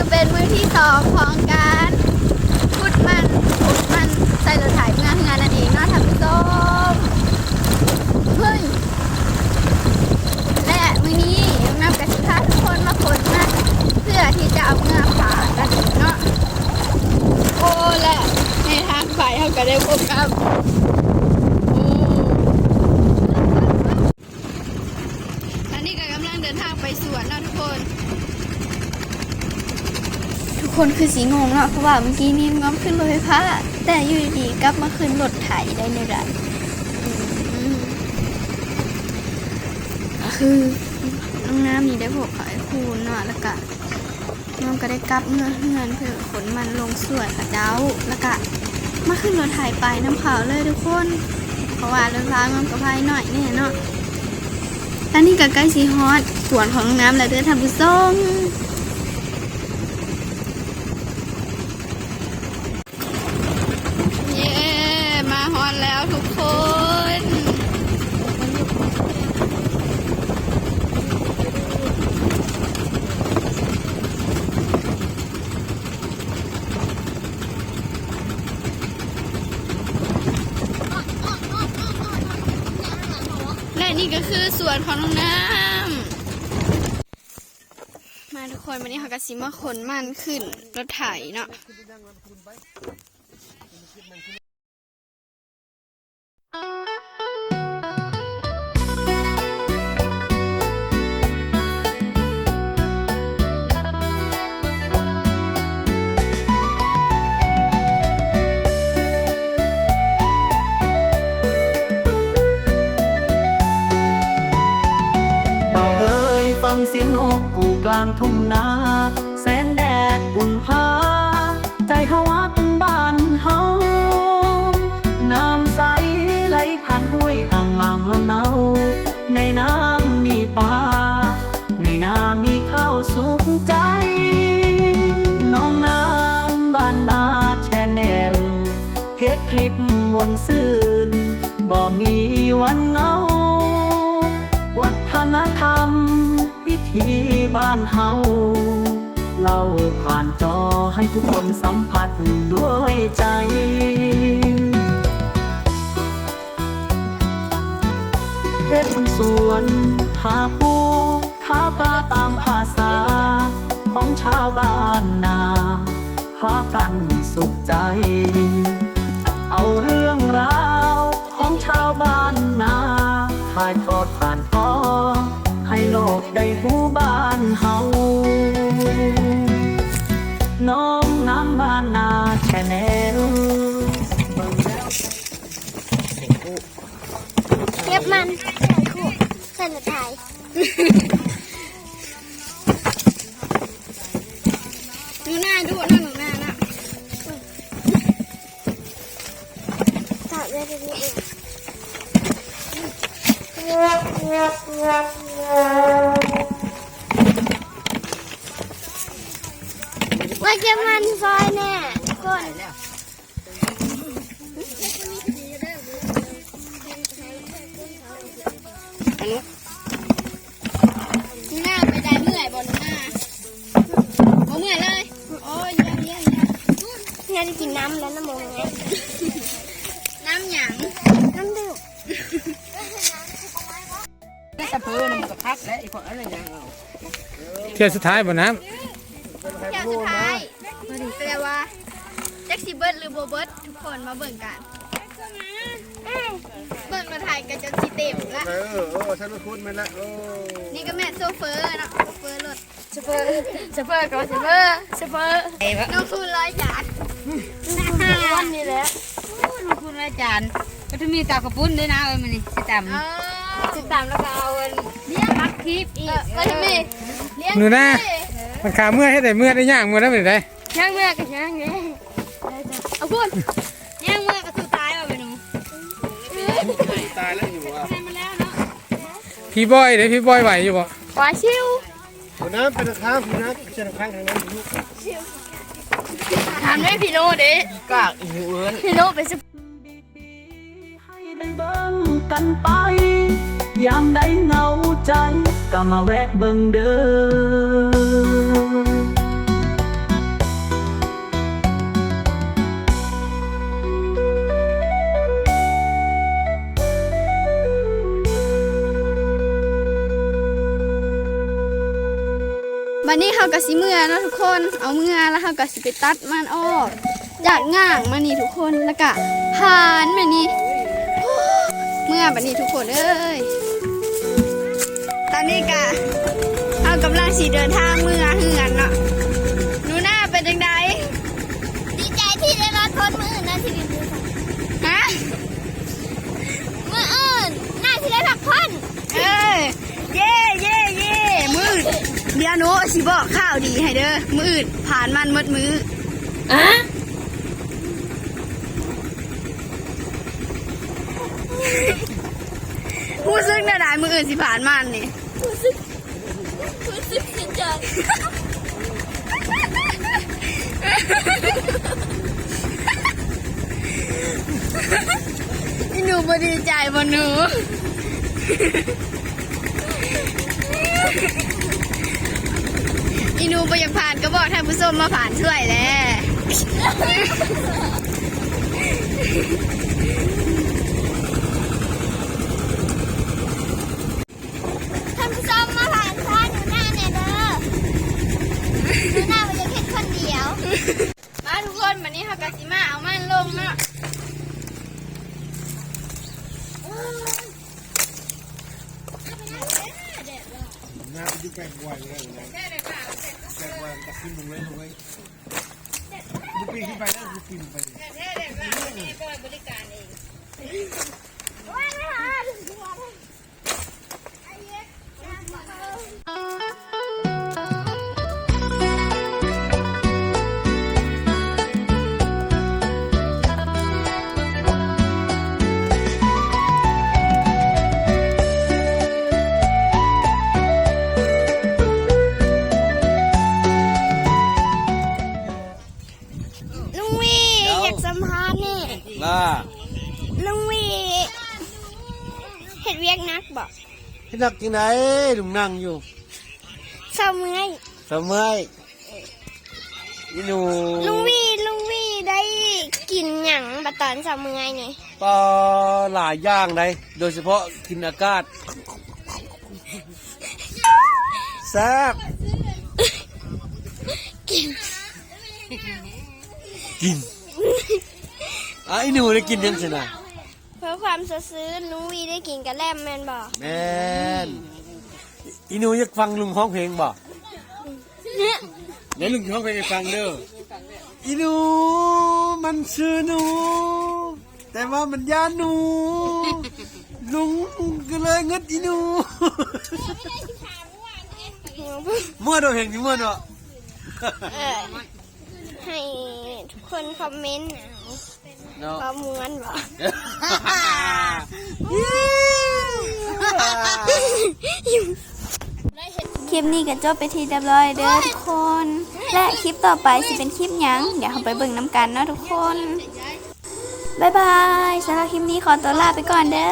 ເປັນມື້ທີສອງຂອງການຂຸດມັນ ຂົນມັນໃສ່ລົດໄຖເມືອເຮືອນນັ້ນເອງເນາະທ່ານຜູ້ຊົມ. ເຮີ້ຍ ແລະ ມື້ນີ້ນ້ອງນ້ຳກໍຊິພາທຸກຄົນມາຂົນມັນ ເພື່ອທີ່ຈະເອົາເມືອຝາກກັນເນາະ. ໂອ້ ແລະ ໃນທາງໄປເຮົາກໍໄດ້ພົບກັບ ໂອ້ ຕອນນີ້ກໍກຳລັງເດີນທາງໄປສວນເນາະທຸກຄົນ. ທຸກຄົນຄືຊິງົງເນາະ ເພາະວ່າເມື່ອກີ້ນີ້ນ້ອງຂຶ້ນລົດໄຟຟ້າ ແຕ່ຢູ່ດີໆກັບມາຂຶ້ນລົດໄຖໄດ້ແນວໃດ? ອືມ ກໍຄືນ້ອງນ້ຳນີ້ໄດ້ພົບກັບອ້າຍຄູນເນາະ ແລ້ວກະ ນ້ອງກໍໄດ້ກັບເມືອເຮືອນເພື່ອຂົນມັນລົງຊ່ວຍເຂົາເຈົ້າ ແລ້ວກະມາຂຶ້ນລົດໄຖໄປນຳເຂົາເລີຍທຸກຄົນ ເພາະວ່າລົດລາງມັນກໍໄວໜ້ອຍແດ່ເນາະ. ຕອນນີ້ກໍໃກ້ຊິຮອດສວນຂອງນ້ອງນ້ຳແລ້ວເດີທ່ານຜູ້ຊົມ. ເຢ້ ມາຮອດແລ້ວທຸກຄົນ. ແລະນີ້ກໍຄືສວນຂອງນ້ອງນ້ຳ. ມາທຸກຄົນ ວັນນີ້ເຮົາກໍຊິມາຂົນມັນຂຶ້ນລົດໄຖເນາະ. ເອີຍ ຟັງສຽງນົກກູ້ກາງທົ່ງນາ ແສງແດດອຸ່ນພາ ໃຈເຮົາຮັກບ້ານເຮົາ. ນ້ຳໃສໄຫຼຜ່ານຫ້ວຍອ່າງມາງລະເນົາ ໃນນ້ຳມີປາ ໃນນາມີເຂົ້າສຸກໃຈ. ນ້ອງນ້ຳບ້ານນາແຊນແນວ ເຮັດຄລິບມ່ວນຊື່ນ ບໍ່ມີວັນເຫງົາ. ວັດທະນະທຳ ວິຖີບ້ານເຮົາ ເລົ່າຜ່ານຈໍໃຫ້ທຸກຄົນສຳຜັດດ້ວຍໃຈ. ເຮັດສວນ ຫາປູ ຫາປາຕາມພາສາຂອງຊາວບ້ານນາ ພາກັນສຸກໃຈ ເອົາເລື່ອງລາວຂອງຊາວບ້ານນາ ຖ່າຍທອດຜ່ານຕໍ່ໃຫ້ໂລກໄດ້ຮູ້ບ້ານເຮົາ. ນ້ອງນ້ຳບ້ານນາແຊນແນວ. ເກັບມັນ ໃສ່ລົດໄຖ. ໜູນາດຸເນາະ ໜູນາເນາະ. ມາເກັບມັນຊ່ອຍແດ່ທຸກຄົນ. ໜູນາ ໄປໃດ ເມື່ອຍບໍ່ໜູນາ? ບໍ່ເມື່ອຍເລີຍ. ໂອ້ຍ ຢ້ຽມໆໆ. ແມ່ໄດ້ກິນນ້ຳແລ້ວນະ ບໍ່ແມ່? ນ້ຳຫຍັງ? ນ້ຳດື່ມ. ສະເພີນມັນກໍຄັກແລ້ວ ອີ່ພວກອັນນັ້ນຫຍັງເອົາ. ທ່ຽວສຸດທ້າຍບໍ່ນ້ຳ? ທ່ຽວສຸດທ້າຍ ແປວ່າຈັກຊິເບິດຫຼືບໍ່ເບິດ ທຸກຄົນມາເບິ່ງກັນ. ເບິ່ງລົດໄຖກໍຈົນຊິເຕັມລະ. ເອີ ເອີ ໃສ່ລົດຂຸດແມ່ນລະ. ໂອ້ ນີ້ກໍແມ່ນໂຊເຟີເນາະ ໂຊເຟີລົດ. ຊາເຟີ ຊາເຟີກໍວ່າຊາເຟີ ຊາເຟີ. ລົງທຶນຫຼາຍຈານ ລົງທຶນອ້ວນນີ້ແຫຼະ. ໂອ້ ລົງທຶນຫຼາຍຈານ ກໍຈະມີຕຳເຂົ້າປຸ້ນເດ້ນາເອີຍ ມື້ນີ້ຊິຕຳ. ເອີ ຊິຕຳແລ້ວກໍເອົາອັນ ເລ້ຽງ ຜັກຄີບອີກ. ເອີ ເອີ ໜູນາ ມັນຂາເມື່ອຍເຮັດໃດເມື່ອຍ ໄດ້ຍ່າງເມື່ອຍໄດ້ມື້ໃດ? ຍ່າງເມື່ອຍກໍຍ່າງເດ້. ເອົາພຸ້ນ ຍ່າງເມື່ອຍກໍສູ້ຕາຍວ່າແມ່ໜູ. ຕາຍແລ້ວຢູ່ວ່າ ພີ່ບອຍເດ້ ພີ່ບອຍໄຫວຢູ່ບໍ່? ໄຫວຊິວ. ຫົວໜ້າໄປທາງຂ້າງ ຫົວໜ້າໄປທາງຂ້າງ ທາງນັ້ນລູກ. ຖາມໄດ້ພີ່ໂນເດ້ ກາກອີຫູເອີ້ນ ພີ່ໂນໄປສະ ໃຫ້ໄດ້ເບິ່ງກັນໄປ ຍາມໃດເຫງົາໃຈ ກໍມາແວະເບິ່ງເດີ້. ເຮົາກໍຊິເມືອເນາະທຸກຄົນ ເອົາເມືອແລ້ວເຮົາກໍຊິໄປຕັດມັນອອກຈາກຫຍ້າງມານີ້ທຸກຄົນ ແລ້ວກໍຜ່ານມານີ້ ເມືອບັດນີ້ທຸກຄົນເອີຍ. ຕອນນີ້ກະ ເຮົາກຳລັງຊິເດີນທາງເມືອເຮືອນເນາະ. ໜູນາເປັນຈັ່ງໃດ? ດີໃຈທີ່ໄດ້ລອດພົ້ນ ມື້ອື່ນໜ້າຊິໄດ້ພັກຜ່ອນ. ຮະ? ມື້ອື່ນໜ້າຊິໄດ້ພັກຜ່ອນ. ເອີ ເຢ້ ເຢ້ ເຢ້ ມື້ອື່ນ ດຽວໜູຊິບອກຂ່າວດີໃຫ້ເດີ ມື້ອື່ນຜ່ານມັນໝົດມື້. ອະ? ຮູ້ສຶກແນວໃດ ມື້ອື່ນຊິຜ່ານມັນນີ້? ຮູ້ສຶກ ຮູ້ສຶກເສຍໃຈ. ອີ່ໜູບໍ່ດີໃຈບໍ່ໜູ? ອີ່ໜູບໍ່ຢາກຜ່ານກໍບອກທ່ານຜູ້ຊົມມາຜ່ານຊ່ວຍແຫຼະ. ທ່ານຜູ້ຊົມມາຜ່ານຊ່ອຍໜູນາແດ່ເດີ ໜູນາບໍ່ຢາກເຮັດຄົນດຽວ. ມາທຸກຄົນ ບັດນີ້ເຮົາກໍຊິມາເອົາມັນລົງເນາະ. ໜ້າໄປຢູ່ແປງກວາຍກໍໄດ້ນະ ແປງກວາຍຕັກຂຶ້ນລົງເລີຍ ລົງເລີຍ ບໍ່ປີນຂຶ້ນໄປນະ ບໍ່ປີນໄປ. ລຸງວີ ຢາກສຳພາດແດ່. ວ່າ ລຸງວີ ເຮັດວຽກໜັກບໍ່? ເຮັດໜັກຈັ່ງໃດ ລຸງນັ່ງຢູ່. ເຊົາເມື່ອຍ ເຊົາເມື່ອຍ. ອີ່ໜູ ລຸງວີ ລຸງວີໄດ້ກິນຫຍັງບາດຕອນເຊົ້າເມື່ອຍນີ້? ປາຫຼາຍຢ່າງໃດ໋ ໂດຍສະເພາະກິນອາກາດ ແຊບ. ກິນ ກິນ ອາ ອີ່ໜູໄດ້ກິນຫຍັງຊັ້ນນະ? ເພື່ອຄວາມສົດຊື່ນ ລຸງວີໄດ້ກິນກະແລັມແມ່ນບໍ່? ແມ່ນ. ອີ່ໜູຢາກຟັງລຸງຮ້ອງເພງບໍ່? ແມ່ນ ລຸງຮ້ອງເພງໃຫ້ຟັງເດີ. ອີ່ໜູມັນຊື່ໜູ ແຕ່ວ່າມັນຢ້ານໜູ ລຸງກໍເລີຍງຶດອີ່ໜູ. ມ່ວນບໍ່ ເພງນີ້ມ່ວນບໍ່? ເອີ ໃຫ້ທຸກຄົນຄອມເມັນເອົາ ເນາະ ວ່າມ່ວນບໍ່? ຄລິບນີ້ກໍຈົບເປັນທີ່ຮຽບຮ້ອຍເດີທຸກຄົນ ແລະ ຄລິບຕໍ່ໄປຊິເປັນຄລິບຫຍັງ ດຽວເຮົາໄປເບິ່ງນຳກັນເນາະທຸກຄົນ. ບາຍບາຍ ສຳລັບຄລິບນີ້ຂໍຕົວລາໄປກ່ອນເດີ.